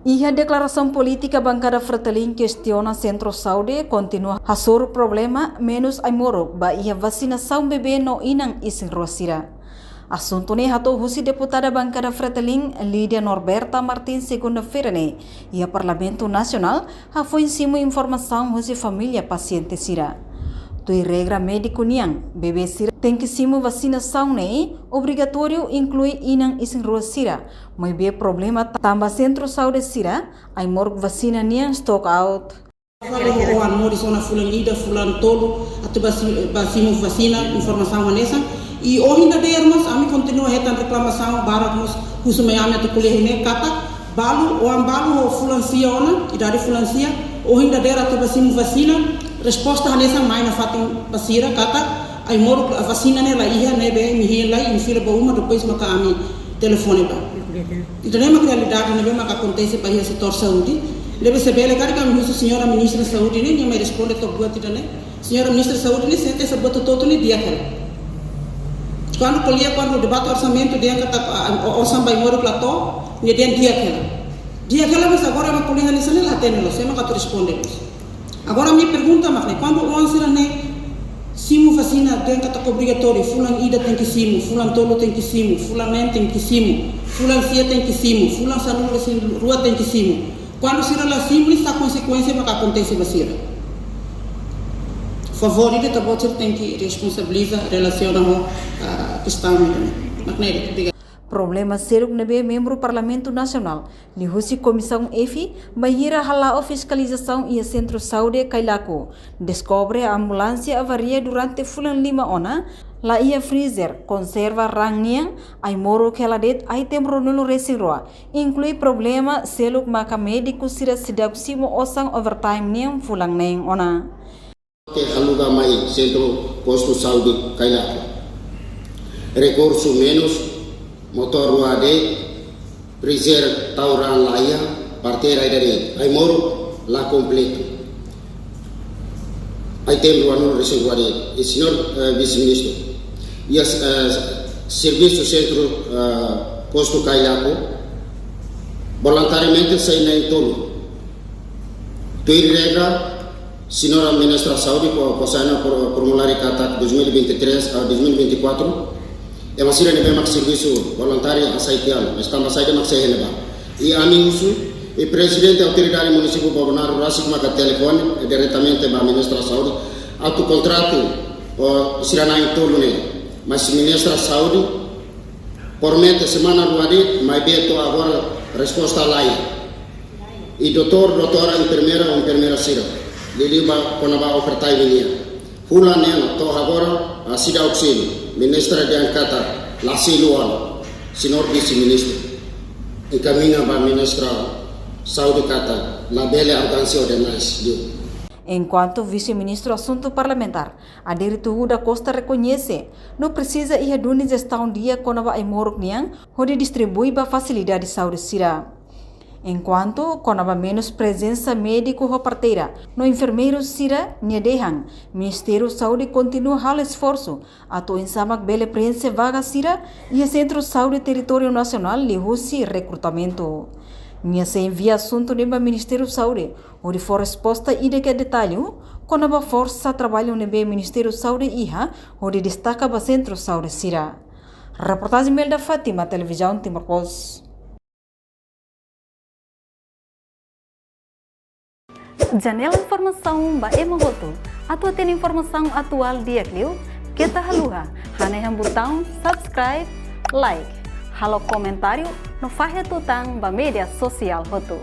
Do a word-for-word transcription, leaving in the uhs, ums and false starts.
Iha deklarasaun polítika, bankada Fretilin kestiona Sentru Saúde kontinua hasoru problema menus ai-moruk ba iha vasinasaun bebé no inan isin-rua sira. Asuntu ne'e hato'o husi deputada bankada Fretilin, Lídia Norberta Martins, segunda-feira ne'e iha Parlamentu Nasionál, hafoin simu informasaun husi família pasiente sira. Tuir regra médiku nian, bebé sira tenke simu vasinasaun ne'e obrigatóriu, inklui inan isin-rua sira, maibé problema tanba sentru saúde sira ai-moruk vasina nian stock out. Fali ho oan moris ona fulan ida, fulan tolu, atu ba si-, ba simu vasina, informasaun hanesan. I ohin dadeer mós, ami kontinua hetan reklamasaun, barak mós husu mai ami atu ko'alia ne'e, katak balu, oan balu ho fulan sia ona, idade fulan sia, ohin dadeer atu ba simu vasina, resposta hanesan mai nafatin ba sira, katak ai-moruk, a vasina ne'e la iha, ne'ebé imi hein lai, imi fila ba uma, depois maka ami telefone ba. Ida-ne'e mak realidade ne'ebé maka akontese ba iha setór saúde. Ne'ebé se bele karik ami husu señora ministra saúde ne'e, nia mai responde to'o buat ida-ne'e. Señora ministra saúde ne'e, serteza buat hotu-hotu ne'e di'ak hela. Kuandu ko'alia, kuandu debate orsamentu, dehan katak, ah, o-, osan ba ai-moruk la to'o, nia dehan di'ak hela. Di'ak hela, mas agora ema ko'alia hanesan ne'e la hatene loos, ema la atu responde loos. Agora ami pergunta mak ne'e, kuandu oan sira ne'e simu vasina, dehan katak obrigatóriu, fulan ida tenke simu, fulan tolu tenke simu, fulan neen tenke simu, fulan sia tenke simu, fulan sanulu-resin-rua tenke simu. Kuandu sira la simu, ne'e sá konsekuénsia maka akontese ba sira? Favór ida, ita-boot sira tenke responsabiliza relasiona ho, ah, kestaun ida-ne'e. Mak ne'e, obrigada. Problema seluk ne'ebé membru Parlamentu Nasionál liuhusi Komisaun F bainhira hala'o fiskalizasaun iha Sentru Saúde Cailaco, deskobre ambulánsia avaria durante fulan lima ona, la iha freezer, konserva raan nian, ai-moruk hela de'it item ruanulu-resin-rua, inklui problema seluk maka médiku sira seidauk simu osan overtime nian fulan neen ona. Ke aluga mai Sentru Postu Saúde Cailaco. Rekursu menus, motór rua de'it, freezer tau raan la iha, parteira ida de'it, ai-moruk la kompletu. Item ruanulu-resin-rua de'it. I señór, eh, vise-ministru, iha, eh, servisu Sentru, eh, Postu Cailaco, voluntariamente sai na'in-tolu. Tuir regra, señora ministra saúde, ko, ko sai ona por, formuláriu katak dois mil e vinte e três a dois mil e vinte e quatro, ema sira ne'ebé mak servisu voluntáriu hasai tiha ona, mas tanba saida mak sei iha ne'ebá. I ami husu, i prezidente autoridade munisípiu Bobonaro rasik maka telefone, eh, diretamente ba ministra saúde, atu kontratu, o, sira na'in-tolu ne'e, mas ministra saúde promete semana rua de'it, maibé to'o agora resposta la iha. I doutór, doutora, enfermeira, enfermeira sira, liuliu ba kona-ba overtime nian. Fulan neen ona to'o agora, ah, seidauk simu, ministra dehan katak la selu ona, señór vise-ministru. Enkamiña ba ministra saúde katak labele arrogansia demais, liu. Enkuantu vise-ministru asuntu parlamentár, Adérito Uda Costa rekoñese, no presiza iha duni jestaun di'ak kona-ba ai-moruk nian, hodi distribui ba fasilidade saúde sira. Enkuantu kona-ba menus prezensa médiku ho parteira no enfermeiru sira, nia dehan Ministériu Saúde kontinua halo esforsu atu oinsá mak bele preenxe vaga sira iha Sentru Saúde Territóriu Nasionál liuhusi rekrutamentu. Nia sei envia asuntu ne'e ba Ministériu Saúde hodi fó resposta ida ke detallu kona-ba forsa traballu ne'ebé Ministériu Saúde iha hodi destaka ba sentru saúde sira. Reportajen Melda Fátima, Televizaun Timor Post. Janela informasaun ba ema hotu. Atu hatene informasaun atuál di'ak liu, keta haluha hanehan butaun subscribe, like, halo komentáriu no fahe tutan ba média sosiál hotu.